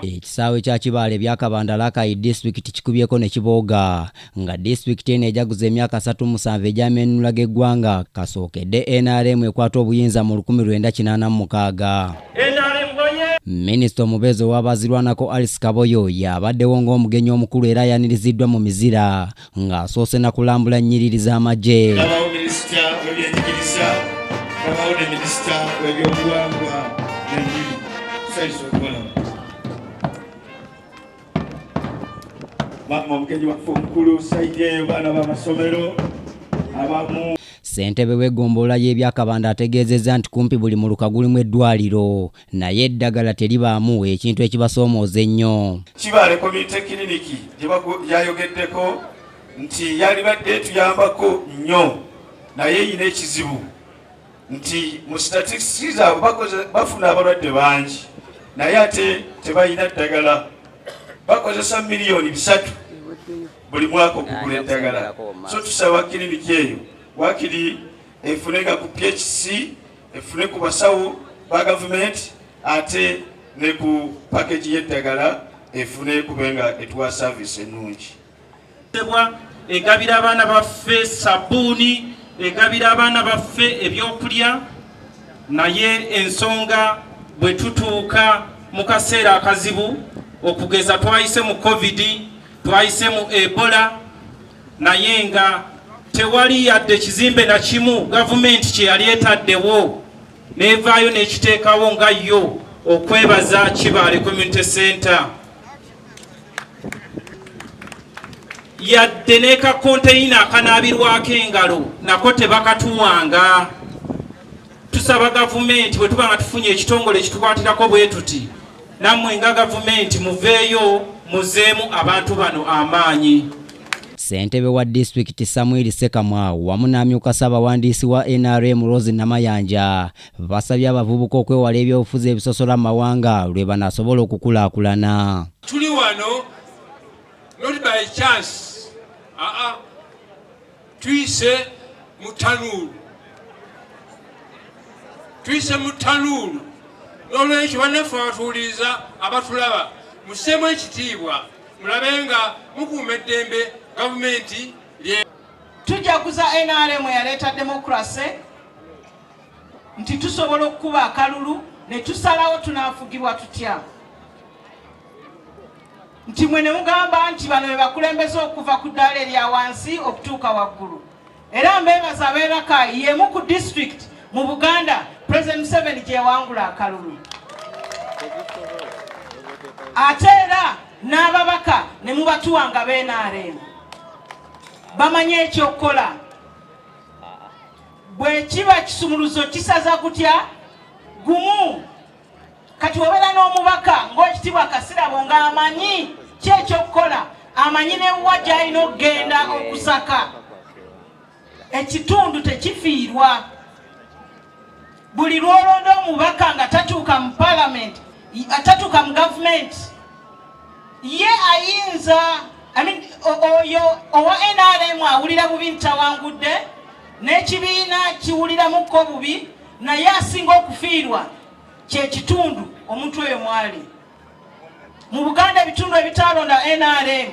Ekisaawe kya Kibaale Byakabanda Rakai disitulikiti kikubyeko ne kibooga nga disitulikiti eno ejaguza emyaka 37 egy'amenunula g'eggwanga kasookedde NRM ekwata obuyinza mu 1986. Minisita omubeezi ow'abazirwanako Alice Kaboyo y'abaddewo ng'omugenyi omukulu era ayaniriziddwa mu mizira ng'asoose na kulambula nnyiriri z'amagye. Nabawo minisita w'ebyenjigiriza, nabawo ne minisita w'ebyobuwangwa n'ennimi. Tusanyuse okubalaba. Maama omugenyi waffe omukulu sayidi eyo baana b'amasomero abamu. Ssentebe w'eggombolola y'e Byakabanda ategeezezza nti kumpi buli muluka gulimu eddwaliro naye eddagala teribaamu ekintu ekibasoomooza ennyo. Kibaale Community Clinic gyayogeddeko nti yalibadde etuyambako nnyo naye erina ekizibu nti mu statistics zaabwe bafuna abalwadde bangi naye ate tebalina ddagala, bakozesa miliyoni 3 buli mwaka okugula eddagala. So tusaba kiriniki eyo wakiri efune nga ku PHC, efune ku basawo ba gavumenti ate ne ku package y'eddagala efune kubenga etuwa service ennungi. Egabira abaana baffe sabbuuni, egabira abaana baffe ebyokulya, naye ensonga bwe tutuuka mu kaseera akazibu okugeza twayise mu COVID, twayise mu Ebola, naye nga tewali yadde kizimbe na kimu gavumenti kye yali etaddewo n'evaayo n'ekiteekawo nga yo okwebaza Kibaale Community Center. Yadde ne ka konteyina akanaabirwako engalo nako tebakatuwanga. Tusaba gavumenti bwe tuba nga tufunye ekitongole ekitukwatirako bwe tuti, nammwe nga gavumenti muveeyo muzeemu abantu bano amaanyi. Ssentebe wa disitulikiti Samuel Ssekamwa wamu n'amyuka ssaabawandiisi wa NRM Rose Namayanja basabye abavubuka okwewala ebyobufuzi ebisosola mu mawanga lwe banaasobola okukulaakulana. Tuli wano not by chance, aa, tuyise mu tanuulu, tuyise mu tanuulu. N'olwekyo bannaffe abatuwuliriza abatulaba, musseemu ekitiibwa, mulabe nga mukuuma eddembe gavumenti lye. Tujaguza NRM eyaleeta demokrase nti tusobola okukuba akalulu ne tusalawo tunaafugibwa tutya, nti mwe ne mugamba nti bano be bakulembeze okuva ku ddaala erya wansi okutuuka waggulu. Era mbeebaza ab'e Rakai y'emu ku disitulikiti mu Buganda President Museveni gy'ewangula akalulu, ate era n'ababaka ne mubatuwa nga b'NRM bamanyi ekyokukola. Bwe kiba kisumuluzo kisaza kutya gumu, kati obeera n'omubaka ng'okitibwa Kasirabo ng'amanyi ki ekyokukola, amanyi ne wa gy'alina okugenda okusaka. Ekitundu tekifiirwa. Buli lw'olonda omubaka nga tatuuka mu parliament, tatuuka mu gavumenti, ye ayinza, I mean, oyo owa NRM awulira bubi nti tawangudde, n'ekibiina kiwuliramuko bubi, naye asinga okufiirwa kyekitundu omuntu oyo mwali. Mu Buganda ebitundu ebitalonda NRM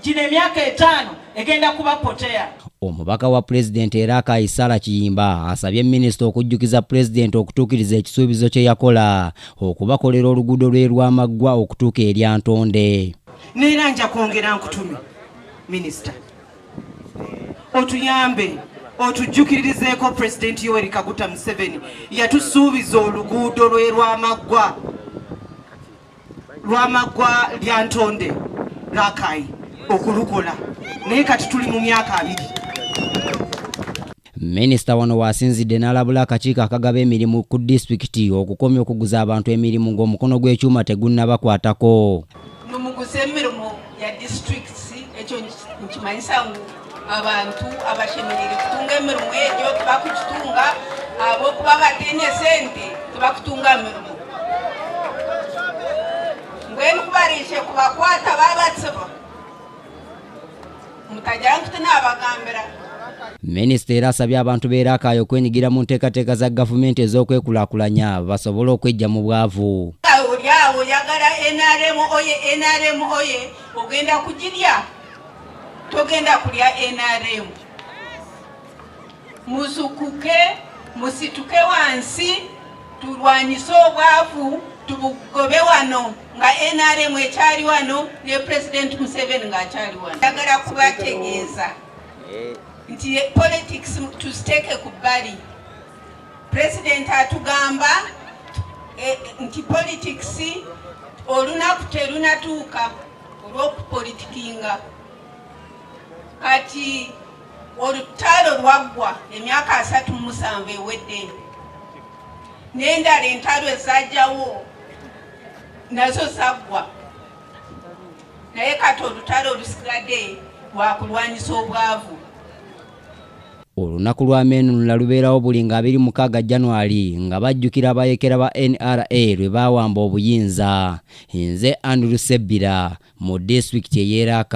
gino emyaka 5 egenda kuba potea. Omubaka wa pulezidenti era Kaisala Kiyimba asabye minisita okujjukiza pulezidenti okutuukiriza ekisuubizo kye yakola okubakolera oluguudo lw'e Lwamaggwa okutuuka e Lyantonde. Neera nja kwongera nkutume minisita otuyambe otujjukiririzeeko Pulezidenti Yoweri Kaguta Museveni yatusuubiza oluguudo lw'e Lwamaggwa, Lwamaggwa Lyantonde Rakai okulukola, naye kati tuli mu myaka 2. Minisita wano waasinzidde n'alabula akakiiko akagaba emirimu ku disitulikiti okukomya okuguza abantu emirimu ng'omukono gw'ekyuma tegunnabakwatako. Numuguza emirimu ya disitulikiti, ekyo nkimanyisa ngu abantu abashemereire kutunga emirimu egyo tibakugitunga, ahabw'okuba abataine sente tibakutunga mirimo. Mbwenu ku baraije kubakwata babatsiba, mutagira ngu tinabagambira. Minisita era asabye abantu b'e Rakai okwenyigira mu nteekateeka za gavumenti ez'okwekulaakulanya basobole okweggya mu bwavu. Oli awo oyagala Oyagala NRM oye, NRM oye, ogenda kugirya, togenda kulya NRM. Muzukuke, musituke wansi, tulwanyise obwavu, tubugobe wano nga NRM ekyali wano ne President Museveni ng'akyali wano. Njagala kubategeeza nti politics tuziteeke ku bbali. President atugamba nti politics olunaku terunatuuka olw'okupolitikinga. Kati olutalo lwaggwa emyaka 37 ewedde, n'endala entalo ezajjawo nazo zaggwa, naye kati olutalo olusigadde lwakulwanyisa obwavu. Olunaku lw'amenunula lubeerawo buli nga 26 Januari nga bajjukira abayekera ba NRA lwe baawamba obuyinza. Nze Andrew Sebbira mu disitulikiti ey'e Rakai.